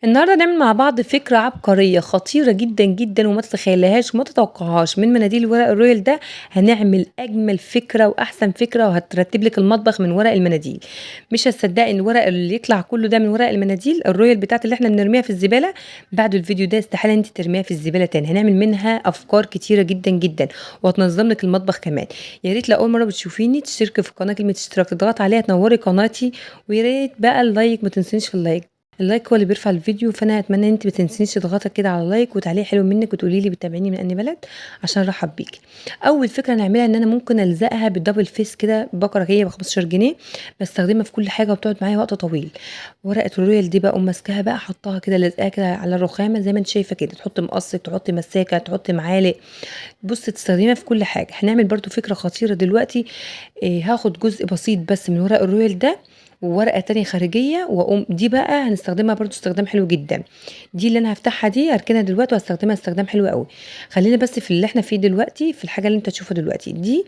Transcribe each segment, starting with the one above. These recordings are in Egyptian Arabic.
النهارده هنعمل مع بعض فكرة عبقرية خطيرة جدًا، جدًا وما تتخيليهاش وما تتوقعهاش، من مناديل الورق الرويال ده هنعمل أجمل فكرة وأحسن فكرة وهترتب لِك المطبخ من ورق المناديل. مش هتصدقي الورق اللي يطلع كله ده من ورق المناديل الرويال بتاعة اللي إحنا بنرميها في الزبالة، بعد الفيديو ده استحالة إن أنتِ ترميها في الزبالة تاني، هنعمل منها أفكار كتيرة جدًا، جدًا وهتنظم لِك المطبخ كمان. يا ريت لو أول مرة بتشوفيني تشتركي في القناة، كلمة اشتراك تضغطي عليها تنوري قناتي، ويا ريت بقى ال like ما تنسينيش في ال like. ال like هو اللي بيرفع الفيديو، فانا اتمنى ان انت ما تنسيش تضغطي كده على ال like وتعليق حلو منك وتقولي لي بتتابعيني من انهي بلد عشان ارحب بيكي. اول فكرة نعملها ان انا ممكن الزقها بال double face كده، بكره هي ب 15 جنيه، بستخدمها في كل حاجة وبتقعد معايا وقت طويل. ورقة الرويال دي بقى اقوم ماسكاها بقى حطاها كده لازقاها كده على الرخامه زي ما انت شايفه كده، تحطي مقص، تحطي مساكه، تحطي معالق، بصي تستخدميها في كل حاجة. هنعمل برده فكرة خطيرة دلوقتي، هاخد جزء بسيط بس من ورق الرويال ده وورقة تانية خارجية، واقوم دي بقى هنستخدمها برضو استخدام حلو جدا. دي اللي انا هفتحها دي هركنها دلوقتي وهستخدمها استخدام حلو قوي. خلينا بس في اللي احنا فيه دلوقتي، في الحاجة اللي انت تشوفها دلوقتي دي.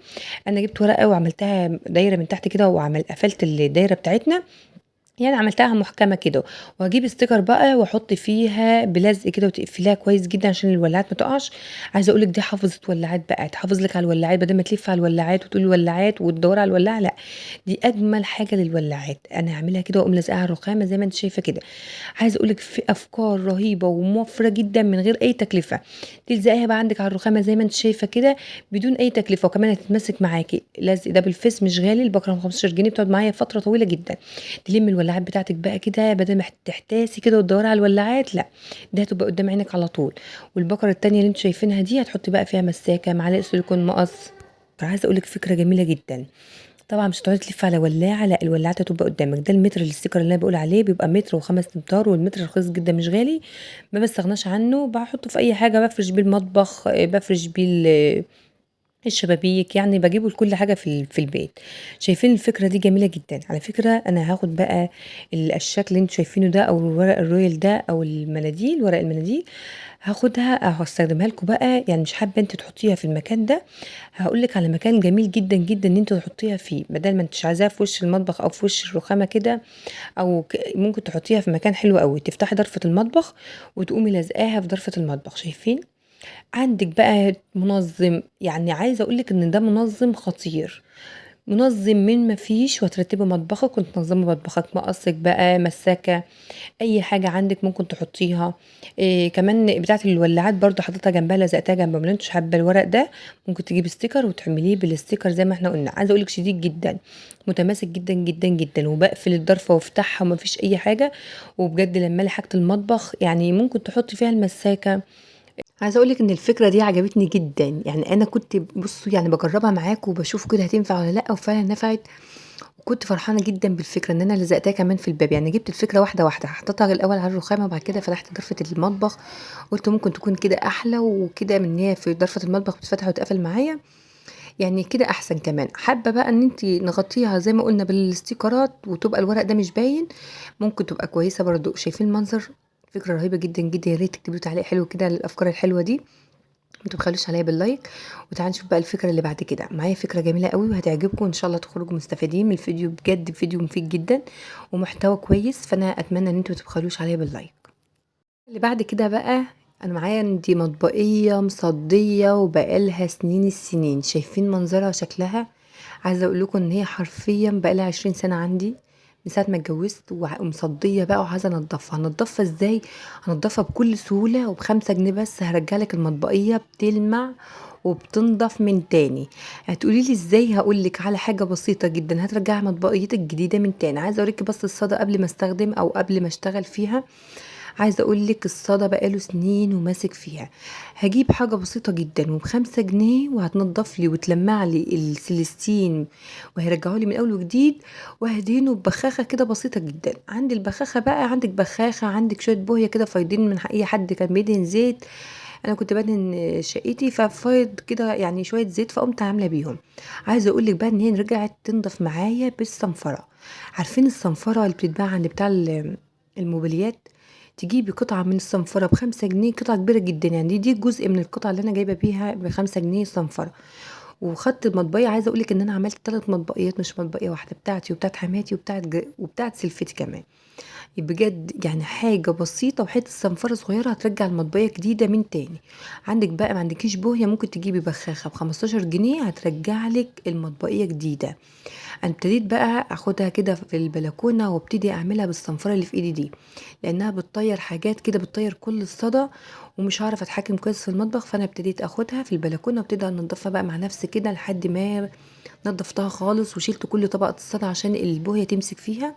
انا جبت ورقة وعملتها دايرة من تحت كده، وعمل قفلت الدايرة بتاعتنا، يعني عملتها محكمة كده، وهجيب sticker بقى واحط فيها بلزق كده وتقفليها كويس جدا عشان الولاعات ما تقعش. عايزه اقول لك دي حافظت ولاعات بقى، تحافظ لك على الولاعات بدل ما تلف على الولاعات وتقولي ولاعات وتدوري على الولاعه، لا دي اجمل حاجة للولاعات. انا هعملها كده واقوم لازقاها على الرخامه زي ما انت شايفه كده. عايزه اقول لك في افكار رهيبة وموفره جدا من غير اي تكلفة، تلزقيها بقى عندك على الرخامه زي ما انت شايفه كده بدون اي تكلفة، وكمان هتتمسك معاكي. لزق double face مش غالي، البكرة 15 جنيه، بتقعد معايا فترة طويلة جدا. تلم الولاعات بتاعتك بقى كده بدل ما تحتاسي كده وتدوري على الولاعات، لا ده هتبقى قدام عينك على طول. والبكره التانية اللي انتوا شايفينها دي هتحطي بقى فيها مساكه، معلقه سيليكون، مقص. عايزه اقول لك فكرة جميلة جدا. طبعا مش هتقعدي تلفي على ولاعه، لا الولاعات هتبقى قدامك. ده المتر ال sticker اللي انا بقول عليه بيبقى متر و5 امتار، والمتر رخيص جدا مش غالي، ما بستغناش عنه، بحطه في اي حاجة، بفرش بيه المطبخ، بفرش بيه الشبابيك، يعني بجيبه لكل حاجة في البيت. شايفين الفكرة دي جميلة جدا. على فكرة انا هاخد بقى الشكل اللي انتوا شايفينه ده، او الورق الرويال ده، او المناديل، ورق المناديل، هاخدها هستخدمها لكم بقى. يعني مش حابة انت تحطيها في المكان ده، هقول لك على مكان جميل جدا جدا ان انت تحطيها فيه، بدل ما انتش عايزاها في وش المطبخ او في وش الرخامه كده، او ممكن تحطيها في مكان حلو قوي. تفتحي ضرفه المطبخ وتقومي لازقاها في ضرفه المطبخ. شايفين عندك بقى منظم، يعني عايزه اقول لك ان ده منظم خطير، منظم من ما فيش. وهترتبي مطبخك وتنظمي مطبخك، مقصك بقى، مساكه، اي حاجة عندك ممكن تحطيها. كمان بتاعه الولاعات برضو حطيتها جنبها، لزقتها جنبها. لو انتش حابة الورق ده ممكن تجيبي sticker وتعمليه بال sticker زي ما احنا قلنا. عايزه اقول لك شديد جدا، متماسك جدا جدا جدا، وبقفل الضرفه وافتحها وما فيش اي حاجة. وبجد لما لي حاجة المطبخ، يعني ممكن تحطي فيها المساكه. عايزه اقول لك ان الفكرة دي عجبتني جدا، يعني انا كنت بصوا يعني بجربها معاكم وبشوف كده هتنفع ولا لا، وفعلا نفعت، وكنت فرحانة جدا بالفكرة ان انا لزقتها كمان في الباب. يعني جبت الفكرة واحدة واحدة، حطيتها الاول على الرخامه وبعد كده فتحت ضرفه المطبخ، قلت ممكن تكون كده احلى وكده، من هي في ضرفه المطبخ بتتفتح وتقفل معايا، يعني كده احسن. كمان حابة بقى ان انت نغطيها زي ما قلنا بالاستيكرات وتبقى الورق ده مش باين، ممكن تبقى كويسة برضو. شايفين المنظر؟ فكرة رهيبة جدا جدا. يا ريت تكتبوا تعليق حلو كده للافكار الحلوة دي، ما تبخلوش عليا بال like. وتعالوا نشوف بقى الفكرة اللي بعد كده. معايا فكرة جميلة قوي وهتعجبكم ان شاء الله، تخرجوا مستفيدين من الفيديو، بجد فيديو مفيد جدا ومحتوى كويس، فانا اتمنى ان انتوا ما تبخلوش عليا بال like. اللي بعد كده بقى انا معايا عندي مطبقيه مصديه وبقالها سنين السنين. شايفين منظرها وشكلها؟ عايزه اقول لكم ان هي حرفيا بقالها 20 سنة عندي من ساعة ما اتجوزت، ومصديه بقى وعايزه انضفها. هنضفها ازاي؟ هنضفها بكل سهولة وب5 جنيه بس. هرجع لك المطبقيه بتلمع وبتنضف من تاني. هتقولي لي ازاي؟ هقول لك على حاجة بسيطة جدا، هترجعي مطبقيتك الجديدة من تاني. عايزه اوريكي بس الصدى قبل ما استخدم او قبل ما اشتغل فيها. عايزه اقول لك الصدى بقاله سنين وماسك فيها. هجيب حاجة بسيطة جدا وب5 جنيه وهتنضف لي وتلمع لي السلستين وهيرجعوا لي من اول وجديد، وهدينه ببخاخه كده بسيطة جدا. عندي البخاخه بقى، عندك بخاخه، عندك شوية بوهيه كده فايضين من اي حد كان بيدهن زيت، انا كنت بدهن شقتي ففايض كده يعني شوية زيت، فقمت عامله بيهم. عايزه اقول لك بقى ان هي رجعت تنضف معايا بالصنفره. عارفين الصنفره اللي بتتباع عند بتاع الموبيليات؟ تجيبي قطعة من الصنفرة ب5 جنيه، قطعة كبيرة جدا، يعني دي جزء من القطعة اللي أنا جايبة بيها ب5 جنيه صنفرة. وخدت المطبقية، عايزة أقولك إن أنا عملت 3 مطبقيات مش مطبقية واحدة، بتاعتي وبتاعت حماتي وبتاعت سلفتي كمان. بجد يعني حاجة بسيطة وحتة صنفرة صغيرة هترجع المطبقية جديدة من تاني. عندك بقى ما عندكيش بوهية، ممكن تجيبي بخاخة ب15 جنيه هترجع لك المطبقية جديدة. انا ابتديت بقى اخدها كده في البلكونة وابتدي اعملها بالصنفرة اللي في ايدي دي، لانها بتطير حاجات كده، بتطير كل الصدى ومش هعرف اتحكم كويس في المطبخ. فانا ابتديت اخدها في البلكونة وابتدي انضفها بقى مع نفسي كده لحد ما نضفتها خالص، وشيلت كل طبقة الصدى عشان البوهية تمسك فيها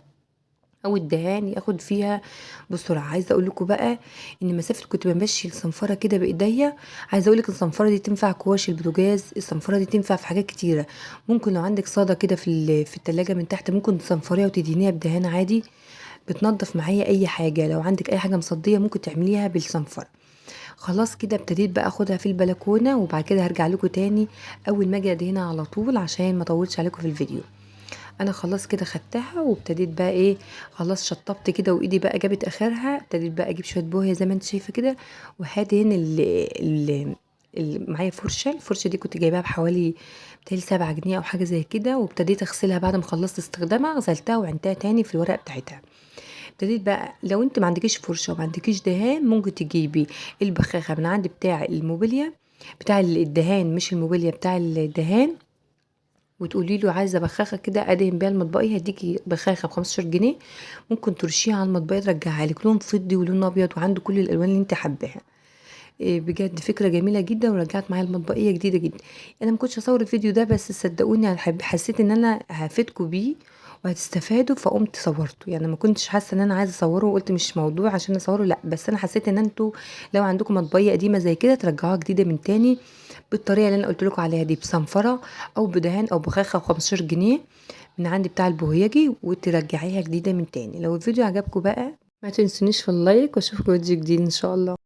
او الدهان ياخد فيها بسرعة. عايزه اقول لكم بقى ان مسافة كنت بمشي الصنفره كده بايديا، عايزه اقول لك الصنفره دي تنفع كواش البوتاجاز، الصنفره دي تنفع في حاجات كتيرة. ممكن لو عندك صدى كده في التلاجة من تحت ممكن تصنفريها وتدهنيها بدهان عادي، بتنظف معايا اي حاجة. لو عندك اي حاجة مصديه ممكن تعمليها بالصنفره. خلاص كده ابتديت بقى اخدها في البلكونه، وبعد كده هرجع لكم تاني اول ما اجي ادهنها على طول عشان ما اطولش عليكم في الفيديو. انا خلاص كده خدتها وابتديت بقى ايه، خلاص شطبت كده وايدي بقى جابت اخرها. ابتديت بقى اجيب شوية بوهيه زي ما انت شايفه كده، وهدهن ال معايا فرشه. الفرشة دي كنت جايباها بحوالي بتهيألي 7 جنيه او حاجة زي كده، وابتديت اغسلها بعد ما خلصت استخدامها، غسلتها وعدتها تاني في الورقة بتاعتها. ابتديت بقى لو انت ما عندكيش فرشه وما عندكيش دهان ممكن تجيبي البخاخه من عند بتاع الموبيليا، بتاع الدهان مش الموبيليا، بتاع الدهان، وتقولي له عايزه بخاخه كده ادهن بيها المطبقيه، هيديكي بخاخه ب15 جنيه، ممكن ترشيها على المطبقيه ترجعها لك لون فضي ولون ابيض، وعنده كل الالوان اللي انت حباها. بجد فكرة جميلة جدا، ورجعت معايا المطبقيه جديدة جدا. انا ما كنتش اصور الفيديو ده، بس صدقوني انا حسيت ان انا هفيدكم بيه وهتستفادوا، فقمت صورته. يعني ما كنتش حاسه ان انا عايزه اصوره وقلت مش موضوع عشان اصوره، لا، بس انا حسيت ان انتوا لو عندكم مطبقيه قديمة زي كده ترجعوها جديدة من تاني بالطريقة اللي انا قلت لكم عليها دي، بصنفره او بدهان او بخاخه ب15 جنيه من عند بتاع البوهيجي، وترجعيها جديدة من تاني. لو الفيديو عجبكم بقى ما تنسونيش في ال like، واشوفكم فيديو جديد ان شاء الله.